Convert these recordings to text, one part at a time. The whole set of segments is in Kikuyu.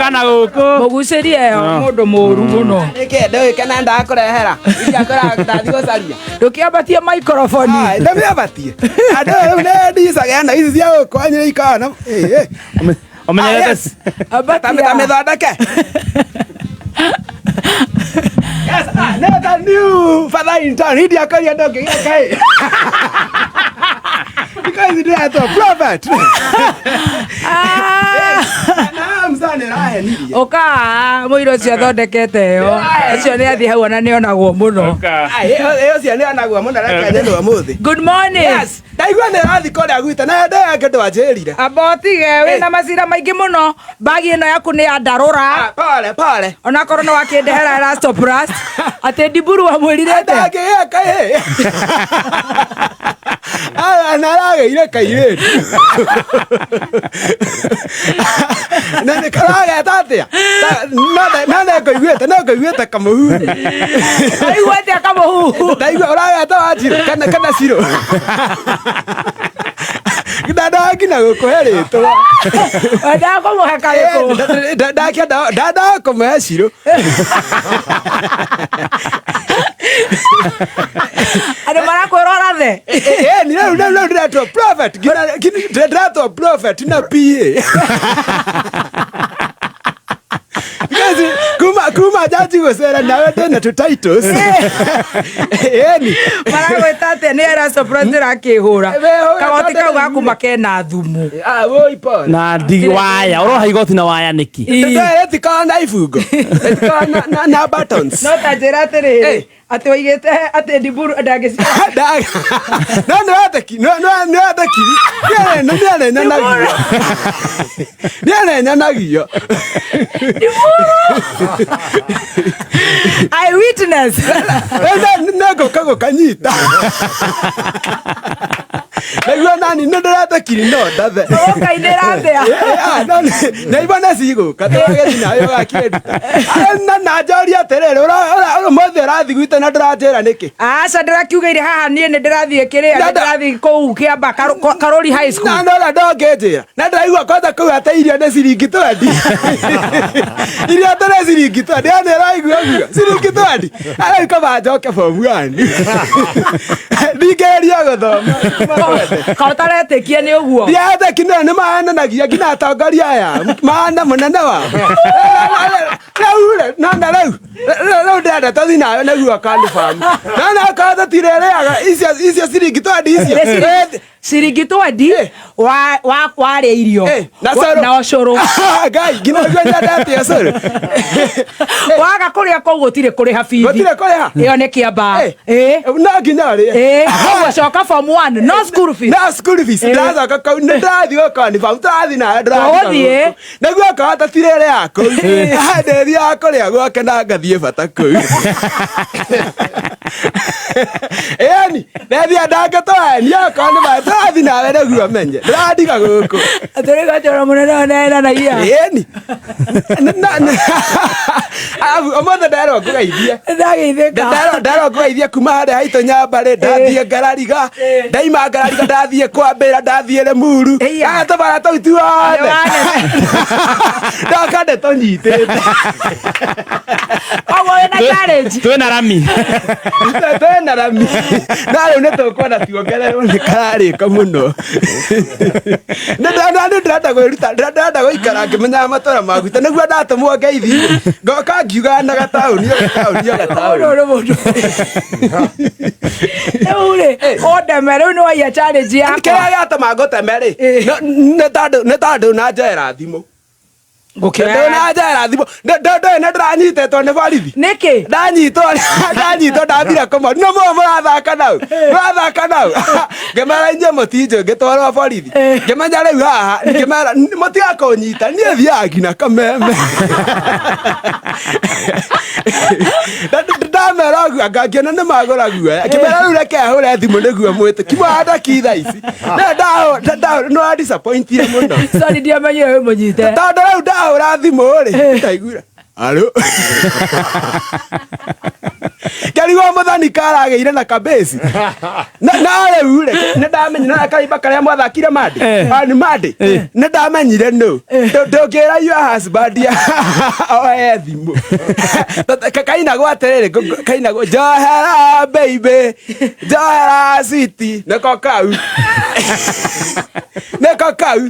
Ũka na gũkũ. Mũgucĩrie ĩyo mũndũ mũru mũno. Nĩkĩ ndũgĩkena ndakũrehera iria kwĩra ndathi gũcaria. Ndũkĩambatie microphone. Ndamĩambatie andũ rĩu nĩ ndicaga na ici cia gũkũ wanyu nĩ ikoragwo na Ũmenyerete. Ambatia. Tamĩthondeke. Yes, ah, no, the new father in town. Hii ndiakoria ndũngĩgĩa kaĩ. Because ndĩretwo prophet. Na mzane rahenirie. Ũka mũira ũcio athondekete ĩyo ũcio nĩ athiĩ hau ona nĩ onagwo mũno. Ũka. Ĩyo cio nĩ onagwo mũno reke nyendwo ũmũthĩ. Good morning. Yes, ndaigua nĩ ũrathiĩ kũrĩa gwitũ na ndĩ yake ndwanjĩrire. Amba ũtige wĩna macira maingĩ mũno, mbagi ĩno yaku nĩ ya ndarũra. Ah, pole pole. Onakorwo nĩ wakĩndehera Elastoplast atĩ Ndiburu wamwĩrire atĩa? Ndangĩgĩa kaĩ. Aya na aragĩire kairĩtu. Na nĩ karageta atĩa? No nĩ ngũiguĩte, no ngũiguĩte kamũhuhu. Waigua atĩa kamũhuhu? Ndaigua ũrageta Wanjirũ kana Cirũ. Ndandaga nginya gũkũhe rĩtwa. Wendaga kũmũhe karĩkũ? Ndandaga kũmũhe Cirũ. Andũ marakwĩra ũrathe. Ĩni rĩu rĩu rĩu ndĩretwo prophet ndĩretwo prophet na PA. Because kuma jaji gũcera nawe ndĩna tũ titles. Ĩni. Maragwĩta atĩa? Nĩ Elastoplast ĩrakĩhũra. Wehũra Kagoti kau tondũ gaku makena thumu. Ah, woi pole. Na ndigi waya. Ũroha igoti na waya nĩkĩ? Rĩtikoragwo na ibungo. Rĩtikoragwo na buttons. No ta njĩra atĩrĩrĩ, atĩ oigĩte atĩ Ndiburu ndangĩciara. No nĩ weteki, no nĩ weteki. Nĩ arenyanagia. Nĩ arenyanagia. I witness. Nĩ ngũka gũkanyita. Naigua nani nĩ ndĩretekiri no ndathe. Ũkainĩra atĩa? Na ibona cigũka tũragĩthi nawe ũgakĩnduta. Na njoria atĩrĩrĩ, ũmũthĩ ũrathiĩ gwitũ na ndũranjĩra nĩkĩ? Aca ndĩrakiugĩire haha niĩ nĩ ndĩrathiĩ kĩrĩa nĩ ndĩrathiĩ kũu Kĩamba Karũri High School. Na nora ndongĩnjĩra. Na ndĩraigua kwanza kũu atĩ irio nĩ ciringi 20. Irio atĩ nĩ ciringi 20. Yani ũraigua ũguo? Ciringi 20. Arĩu kaba njoke form 1. Ndingĩgeria gũthoma. Ka ũtaretĩkia nĩ ũguo? Ndiretĩkia nĩ nĩ mahananagia nginya atongoria aya. Mahana mũnene wao. Rĩu rĩ, no na rĩu rĩu ndĩrenda tũthiĩ nawe nĩguo confirm. No na akorwo tũtirĩrĩaga icio ciringi 20 icio. Ciringi 20 wa warĩa irio. Na cũrũ. Na ũcũrũ. Ngai, nginya nĩguo nyendete ũcũrũ. Waga kũrĩa kũu gũtirĩ kũrĩha bithi. Gũtirĩ kũrĩha? Ĩyo nĩ Kĩamba. No nginya ũrĩe. Koguo coka form 1 no school fees. No school fees. Ndacoka kau nĩ ndĩrathiĩ gũkonifirm tũrathiĩ nawe ndĩrathiĩ. Tũgũthiĩ. Nĩguo akorwo tũtirĩrĩaga kũu. Ndĩthiaga kũrĩa gwake na ngathiĩ bata kũu. Ĩni, ndethia ndangĩtũhenia okorwo nĩ maĩ tũrathiĩ nawe nĩguo menye. Ndĩrandiga gũkũ. Tũrĩgatwara mũnene ũneananagia. Ĩni. Arabu ũmũthĩ nderwo ngũgeithie. Ndageithĩka. Nderwo ngũgeithie kuma harĩa haitũ Nyambarĩ, ndathiĩ Ngarariga, ndaima Ngarariga ndathiĩ Kwambĩra, ndathiĩ Limuru. Ĩya. Ah, tũbara tũu tuothe. Nĩ Ndoka ndĩtũnyitĩte. Koguo wĩna challenge. Twĩna rami. Twĩna rami. No rĩu nĩ tũkwenda tuongererwo nĩ kararĩka mũno. Nĩ ndĩrenda kwĩruta, ndĩrenda gũikara ngĩmenyaga matũra maku ta nĩguo ndatũmwo ngeithi ngoka ngiugaga na gataũni o gataũni o gataũni. Ũyũ nĩ mũndũ. Rĩu rĩ, ũndeme rĩu nĩ waiya challenge yakwa. Kĩrĩa gĩatũma ngũteme rĩ, nĩ tondũ ndũnanjoera thimũ. Ngũkĩoya. Ndũnanjoera thimũ. Ndũĩ nĩ ndĩranyitĩtwo nĩ borithi. Nĩkĩ? Ndanyitwo ndathire kũmona. No mũo mũrathaka nau. Mũrathaka nau. Ngĩmera inyuĩ mũtinjũĩ ngĩtwarwo borithi. Ngĩmenya rĩu haha, ngĩmera mũtiga kũnyita niĩ thiaga nginya Kameme. Ndamera ũguo anga ngĩona nĩ magũra guoya. Ngĩmera rĩu reke hũre thimũ nĩguo mwĩtĩki. Mwandaki thaa ici. Nĩ wa disappointire mũno. Sorry ndiamenyire wĩ mũnyite. Tondũ rĩu ndahũra thimũ rĩ, ndaiguire alo. Ngarigwo mũthoni karagĩire na kabĩci. Na rĩu rĩ, nĩ ndamenyire na kaimba karĩa mwathakire Monday. Ah, nĩ Monday. Nĩ ndamenyire nũ. Ndũngĩra your husband oe thimũ. Kainagwo atĩrĩrĩ, kainagwo njohera baby, njohera sweetie, nĩko kau. Nĩko kau.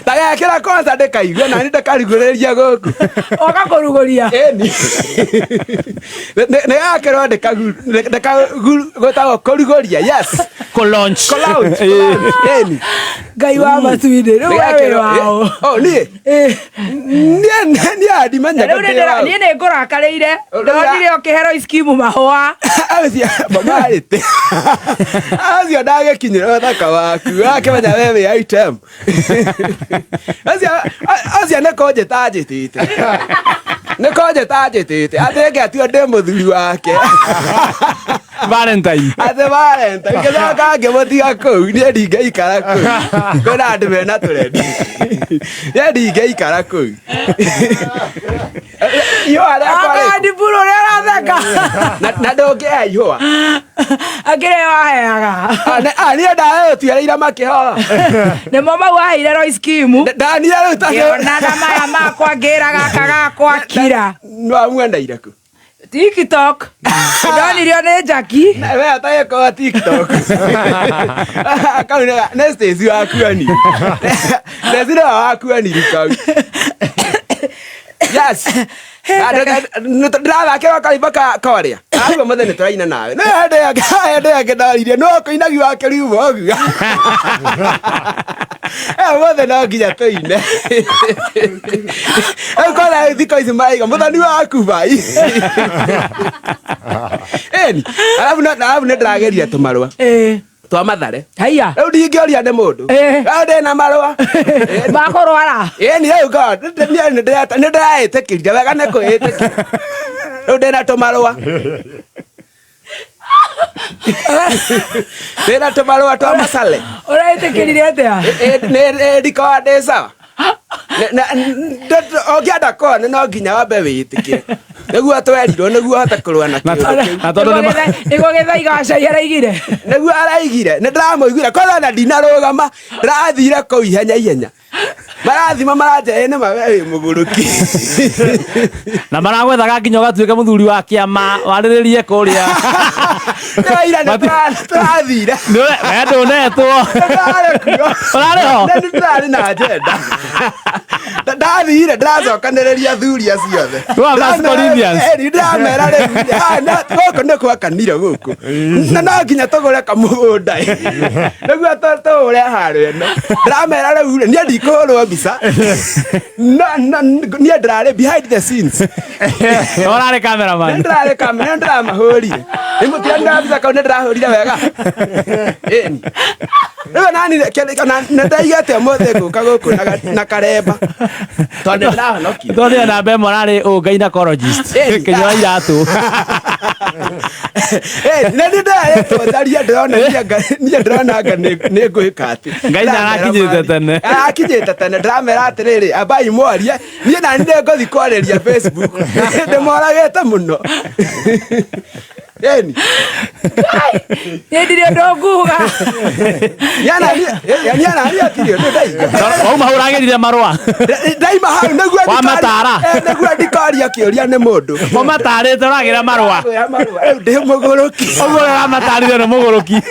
Ndagekĩra kwanza ndĩkaigue na nĩ ndakarugũrĩria gũkũ. Oka kũrugũria. Ĩni. Nĩ gakĩrwo ndĩkagwĩtagwo kũrugũria, yes. Kũ launch. Kũ launch. Ĩni. Ngai wa matu-inĩ rĩu we wĩ wao. Oh, niĩ. Niĩ andimenyaga Rĩu ndĩ wao. niĩ nĩ ngũrakarĩire. Rĩu Ndonire ũkĩhe Royce Kimu mahũa. Acio marĩte. Acio ndagĩkinyĩra ũthaka waku. Wakĩmenya we wĩ item. Acio nĩ kũnjĩta anjĩtĩte. Nĩ kũnjĩta anjĩtĩte. Atĩ ngetua ndĩ mũthuri wake. Valentine. Atĩ Valentine. Ngĩcoka ngĩmũtiga kũu. Niĩ ndingĩikara kũu. Kwĩna andũ mena tũrendi. Niĩ ndingĩikara kũu. Ihũa rĩakwa rĩ. Akandiburu ũrĩa aratheka. Na ndũngĩhe ihũa. Akĩrĩ waheaga. Niĩ ndaũtuĩrĩire makĩhoa. Nĩmo mau waheire Royce Kimu. Ndania rĩu ta Ngĩona maya makwa ngĩra gaka gakwa kira. Nĩwamwendeire kũ? TikTok. Ndonirio nĩ Jackie. We atagĩkorwo TikTok. Kau nĩ Stacy wakuoni. Stacy nĩwe wakuoniri kau. Yes. Ndĩrathakĩrwo kaimbo ka korĩa. Arabu mũthenya nĩ tũraina nawe. No hĩndĩ yake hĩndĩ yake ndaririe no kũinagi wa kĩriumo ũguo. Mũthenya no nginya tũine. Rĩu kona rĩu thikũ ici maraiga mũthoni waku bai. Ĩni, arabu arabu nĩ ndĩrageria tũmarũa twa Mathare. Haiya. Rĩu ndingĩũria nĩ mũndũ. Rĩu ndĩna marũa. Makũrwara. Ĩni rĩu nĩ ndĩraĩtĩkĩrire wega nĩ kwĩĩtĩkĩra. Rĩu ndĩna tũmarũa. Ndĩna tũmarũa twa Masale. Ũraĩtĩkĩrire atĩa? Nĩ ndikoragwo ndĩ sawa. Ũngĩenda kuona no nginya wambe wĩĩtĩkĩre. Nĩguo twerirwo nĩguo ũhote kũrũa na kĩũndũ kĩu. Na tondũ nĩguo Gĩthaiga wa cai araigire. Nĩguo araigire, nĩ ndĩramũiguire kwanza na ndinarũgama, ndĩrathire kũu ihenya ihenya. Marathima maranjĩra nĩ ma we wĩ mũgũrũki. Na maragwethaga nginya ũgatuĩka mũthuri wa kĩama warĩrĩrie kũrĩa. Ndĩraira nĩ tũrathire. We ndũnetwo. Ndĩrarĩ kuo. Ũrarĩ ho? Nĩ ndĩrarĩ na agenda. Ndathire ndĩracokanĩrĩria athuri acio othe. Wa First Corinthians. Ndĩramera rĩu gũkũ nĩ gwakanire gũkũ. Na no nginya tũgũre kamũgũnda. Nĩguo tũhũre haro ĩno. Ndĩramera rĩu rĩ, niĩ ndikũhũrwo mbica. Niĩ ndĩrarĩ behind the scenes. Ũrarĩ cameraman. Nĩ ndĩrarĩ camera, nĩ ndĩramahũrire. Nĩ mũtiranire mbica kau nĩ ndĩrahũrire wega. Ĩni. Rĩu nani nĩ ndaigĩte ũmũthĩ ngũka gũkũ na karemba. Tondũ nĩ ndĩrahonokire. Tondũ namba ĩmwe ararĩ ũ gynecologist. Kĩnyua iratũ. Nĩ nĩ ndĩraretwo njarie ndĩrona niĩ ndĩrona anga nĩ ngwĩka atĩ. Ngai nĩ arakinyĩte tene. Arakinyĩte tene ndĩramera atĩrĩrĩ ambai mwarie niĩ nani nĩ ngũthiĩ kwarĩria Facebook. Ndĩmoragĩte mũno. Ĩni. Niĩ ndirĩ ũndũ nguga. Niĩ nani atirĩ ũndũ ndaiga. Wauma hau ũragĩrire marũa. Ndaima hau nĩguo Wamatara. Nĩguo ndikoria kĩũria nĩ mũndũ. Ũmatarĩte ũragĩra marũa. Rĩu ndĩ mũgũrũki. Ũguo ũrĩa ũramatarire nĩ mũgũrũki.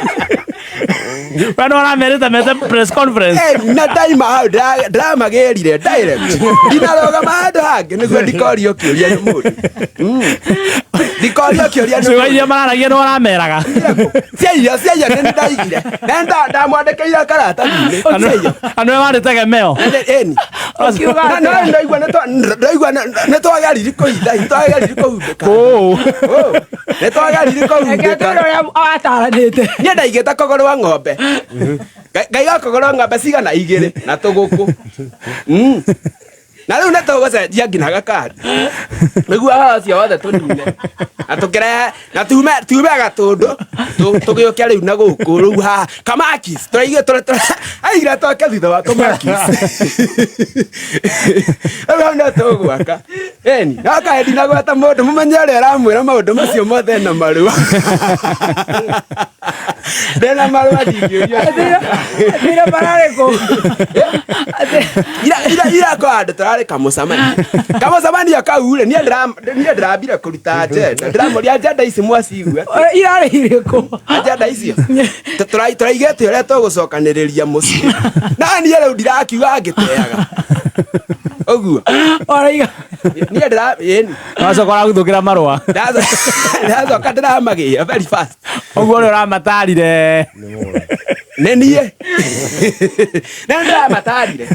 We nĩ ũramerĩte mete press conference. Na ndaima hau ndĩramagĩrire direct. Ndinarũgama handũ hangĩ nĩguo ndikorio kĩũria nĩ mũndũ. Ndikorio kĩũria nĩ Ciugo iria mararagia nĩ ũrameraga. Ciaiyo ciaiyo nĩ ndaigire. Na ndamwandĩkĩire karatathi-inĩ. Ciaiyo. Andũ arĩa warĩ tegemeo. Ĩni. Ũkiuga No ndaigua ndaigua nĩ twageriri kũhinda twageririe kũhumbĩka. Nĩ twageriri Reke kũhumbĩka. twĩre ũrĩa wataranĩte. Niĩ ndaigĩte kũgũrũ wa ng'ombe. Ngaiga kũgũrũ wa ng'ombe cigana igĩrĩ na tũgũkũ. Na rĩu nĩ tũgũcenjia nginya gakari nĩguo haha ũcio wothe tũnine na tũkĩrehe na tume gatũndũ tũgĩũke rĩu na gũkũ rĩu haha kamakis tũraigua aigire twake thutha wa kamakis rĩu hau no tũgwaka ĩni no kaĩ ndinagweta mũndũ mũmenye ũrĩa ũramwĩra maũndũ macio mothe na marũa ndĩna marũa ndingĩũria Thira mararĩ kũ? Ira kwa andũ tũrarĩ kamũcemanio kamũcemanio kau rĩ niĩ ndĩrambire kũruta agenda ndĩramũria agenda ici mwacigua Irarĩ irĩkũ? Agenda icio tũraigĩte ũrĩa tũgũcokanĩrĩria mũciĩ na niĩ rĩu ndirakiuga ngĩteaga ũguo Ũraiga. Niĩ ndĩra ĩni Wacoka ũraguthũkĩra marũa. Ndacoka ndĩramagĩa very fast. Ũguo ũrĩa ũramatarire. Nĩ niĩ nĩ ndĩramatarire.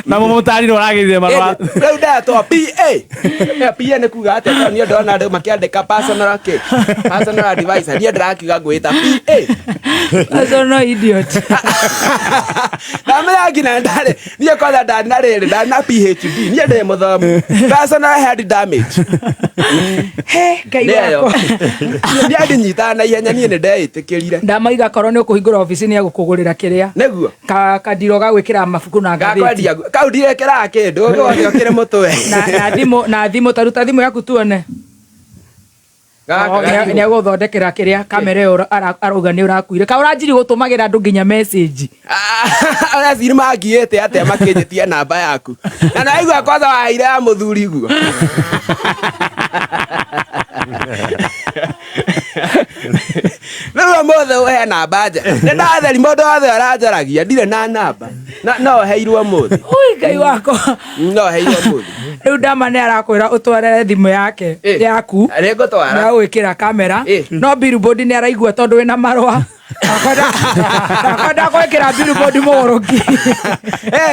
Na mũmũtarire ũragĩrire marũa. Rĩu ndetwo PA. PA nĩ kuga atĩa tondũ niĩ ndona andũ makĩandĩka personal kĩ personal advisor niĩ ndĩrakiuga ngwĩta PA. Personal idiot. Ndamenya nginya ndarĩ niĩ kwanza ndarĩ na rĩrĩ ndarĩ na PhD niĩ ndĩ mũthomu personal head damage. He, Ngai Nĩyo. wakwa. Niĩ ndinyitaga na ihenya niĩ nĩ ndeĩtĩkĩrire. Ndamaiga korwo nĩ ũkũhingũra obici nĩ egũkũgũrĩra kĩrĩa. Nĩguo. Kandiro ga gwĩkĩra mabuku na ngathĩti. Gakwendia kau ndirekĩraga kĩndũ ũgĩ wothe ũkĩrĩ mũtwe. Na thimũ na thimũ ta ruta thimũ yaku tuone. Gaka Nĩ egũthondekera kĩrĩa kamera ĩyo arauga nĩ ũrakuire. Ka ũranjiri gũtũmagĩra andũ nginya message. Ũrĩa ciri mangiĩte atĩa makĩnjĩtia namba yaku. Na naigua kwanza waheire ya mũthuri guo. Rĩu ũmũthĩ ũhe namba nja. Nĩ ndatheri mũndũ wothe ũranjaragia ndirĩ na namba. No heirwo ũmũthĩ. Ui Ngai wakwa. No heirwo ũmũthĩ. Rĩu ndama nĩ arakwĩra ũtwarĩre thimũ yake yaku. Nĩngũtwara. Na gwĩkĩra kamera. No billboard nĩ araigua tondũ wĩna marũa. Ndakwenda gwĩkĩra billboard mũgũrũki.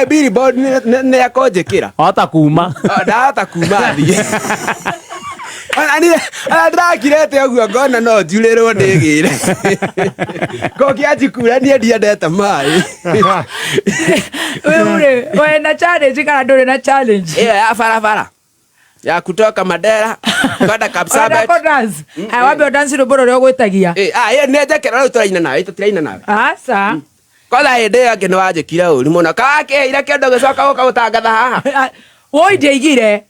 Billboard nĩ ekũnjĩkĩra. Wahota kuma. Ndahota kuma thiĩ. Ona niĩ ona ndĩrakirĩte ũguo ngona no njurĩrwo ndĩgĩre. Ngũkĩanjikura niĩ ndiendete maĩ. Rĩu rĩ, wĩna challenge kana ndũrĩ na challenge? Ĩyo ya barabara. Ya kutoka Mandera kwenda Kapsabet. Ũrenda kũ dance? Haya wambe ũ dance rwĩmbo rũrĩa ũgwĩtagia. Ĩyo nĩ njekera rĩu tũraina nawe, tũtiraina nawe. Aca. Kwanza hĩndĩ ĩyo ĩngĩ nĩ wanjĩkire ũru mũno. Kawakĩheire kĩndũ gĩcoka gũka gũtangatha haha. Woi ndiaigire.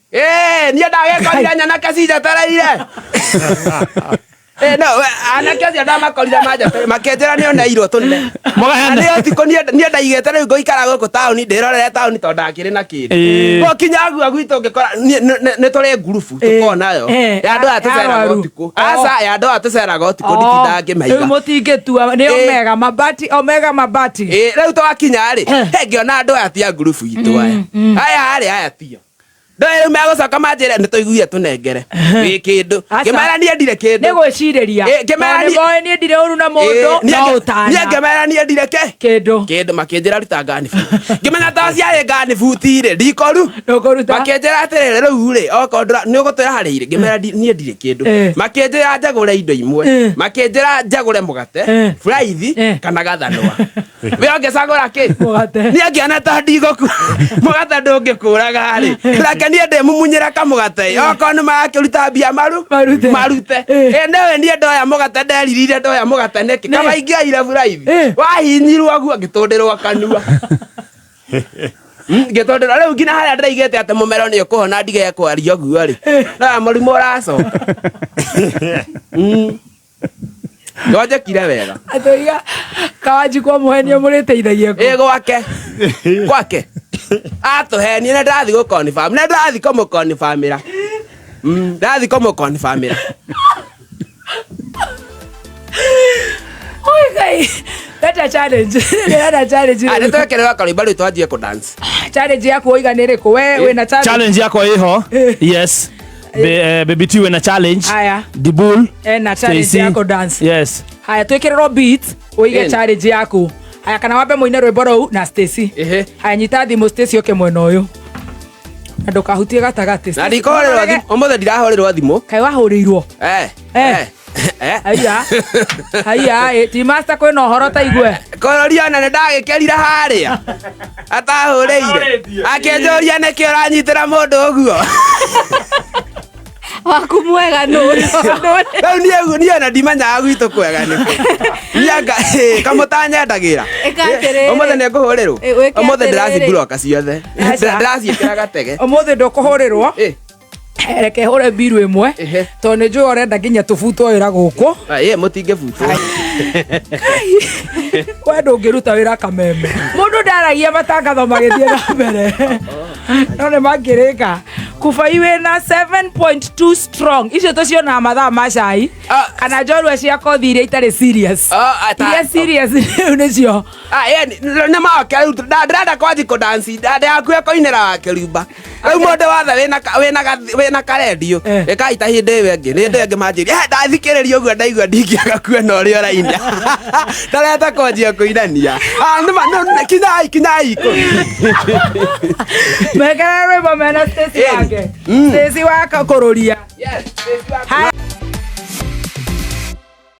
Niĩ ndagĩkorire nyanake cinjetereire. No, anake acio ndamakorire manjetereire makĩnjĩra nĩ oneirwo tũne. Mũgaheana. Nĩ ũtukũ niĩ ndaigĩte rĩu ngũikara gũkũ taũni ndĩrorere taũni tondũ ndakĩrĩ na kĩndũ. Gũkinya guo gwitũ ngĩkora nĩ tũrĩ ngurubu tũkoragwo nayo. Ya andũ aya tũceraga ũtukũ. Aca, ya andũ aya tũceraga ũtukũ nditindaga ngĩmaiga. Rĩu mũtingĩtua nĩ Omega Mabati, Omega Mabati. Rĩu twakinya rĩ, ngĩona andũ aya ti a ngurubu itũ aya. Aya rĩ, aya tio. Ndoĩ rĩu megũcoka manjĩre nĩ tũiguire tũnengere. Wĩ kĩndũ. Ngĩmera niĩ ndirĩ kĩndũ. Nĩ gwĩcirĩria. Ngĩmera niĩ Tondũ niĩ ndirĩ ũru na mũndũ, no ũtana. Niĩ ngĩmera niĩ ndirĩ kĩ? Kĩndũ. Kĩndũ makĩnjĩra ruta ngani buti. Ngĩmenya ta ciarĩ ngani buti rĩ, ndikoru. Ndũkũruta. Makĩnjĩra atĩrĩrĩ rĩu rĩ, okorwo nĩ ũgũtwĩra harĩa irĩ. Ngĩmera niĩ ndirĩ kĩndũ. Makĩnjĩra njagũre indo imwe. Makĩnjĩra njagũre mũgate, buraithi kana gathanwa. We ũngĩcagũra kĩ? Mũgate. Niĩ ngĩona ta ndigũkua. Mũgate ndũngĩkũraga rĩ. Reke niĩ ndĩmumunyĩre kamũgate. Okorwo nĩ marakĩruta mbia Marute. marute. Nĩwe niĩ ndoya mũgate nderirire ndoya mũgate nĩkĩ? Kaba ingĩoire buraithi. Wahinyirwo guo ngĩtũndĩrwo kanua. Ngĩtũndĩrwo rĩu nginya harĩa ndĩraigĩte atĩ mũmero nĩ ũkũhona ndige kwaria ũguo rĩ. Na mũrimũ ũracoka. Ndwanjĩkire wega. Atũiga Kawanji kwa mũhenio mũrĩteithagia kũ? Gwake. Gwake. Atũhenie na ndathi gũ-confirm. Na ndathi kũmũ-confirmĩra. Ndathi kũmũ-confirmĩra. Oi Ngai. That's a challenge. That's a challenge. Nĩ twekĩrĩrwo karwĩmbo rĩu twanjie kũ-dance. Challenge yaku woiga nĩ ĩrĩkũ? We wĩna challenge? Challenge yakwa ĩho. Yes. Baby T wĩna challenge. Aya. Dibul. Ena challenge Stacy. ya kũ-dance. Yes. Haya twĩkĩrĩrwo beat ũige challenge yaku. Haya kana wambe mũine rwĩmbo rũu na Stacy. Haya nyita thimũ Stacy ũke mwena ũyũ. Na ndũkahutie gatagatĩ. Na ndikũhũrĩrwo thimũ. Ũmũthĩ ndirahũrĩrwo thimũ. Kaĩ wahũrĩirwo? Haiya. Haiya, ti master kwĩna ũhoro ta igue. Kũrũria ona nĩ ndagĩkerire harĩa atahũrĩire akĩnjũria nĩkĩ ũranyitĩra mũndũ ũguo. Waku mwega nũ? Rĩu niĩ niĩ ona ndimenyaga gwitũ kwega nĩkũ. Niĩ anga kamũtanyendagĩra. Ĩka atĩrĩrĩ. Ũmũthĩ nĩ ngũhũrĩrwo. Ĩ, wĩke Ũmũthĩ atĩrĩrĩ. ndĩraciburoka ciothe. Aca. Ndĩraciĩkĩra gatege. Ũmũthĩ ndũkũhũrĩrwo. Reke hũre mbiru ĩmwe tondũ nĩ njũĩ ũrenda nginya tũbutwo wĩra gũkũ. Ĩ, mũtingĩbutwo. We ndũngĩruta wĩra kameme. Mũndũ ndaragia matangatho magĩthiĩ na mbere no nĩ mangĩrĩka. Kubai wĩna 7.2 strong icio tũcionaga mathaa ma cai Ah. kana njorua cia kothi iria itarĩ serious. Ah, ata- Iria serious rĩu nĩcio. Ah, nĩ maoke rĩu ndĩrenda kwanji kũdanci ndĩrakuhe kũinĩra wa kĩrimba rĩu mũndũ wothe wĩna karendio ĩkai ta hĩndĩ ĩyo ĩngĩ hĩndĩ ĩyo ĩngĩ manjĩria "Eh, ndathikĩrĩria ũguo ndaigua ndingĩaga kuona ũrĩa ũraina ndarenda kwanjia kũinania." Ah, kinyai kinyai ikũmi. Mekere rwĩmbo mena Stacy Ĩni. wake. Stacy wa kũrũria. Yes, Stacy wa-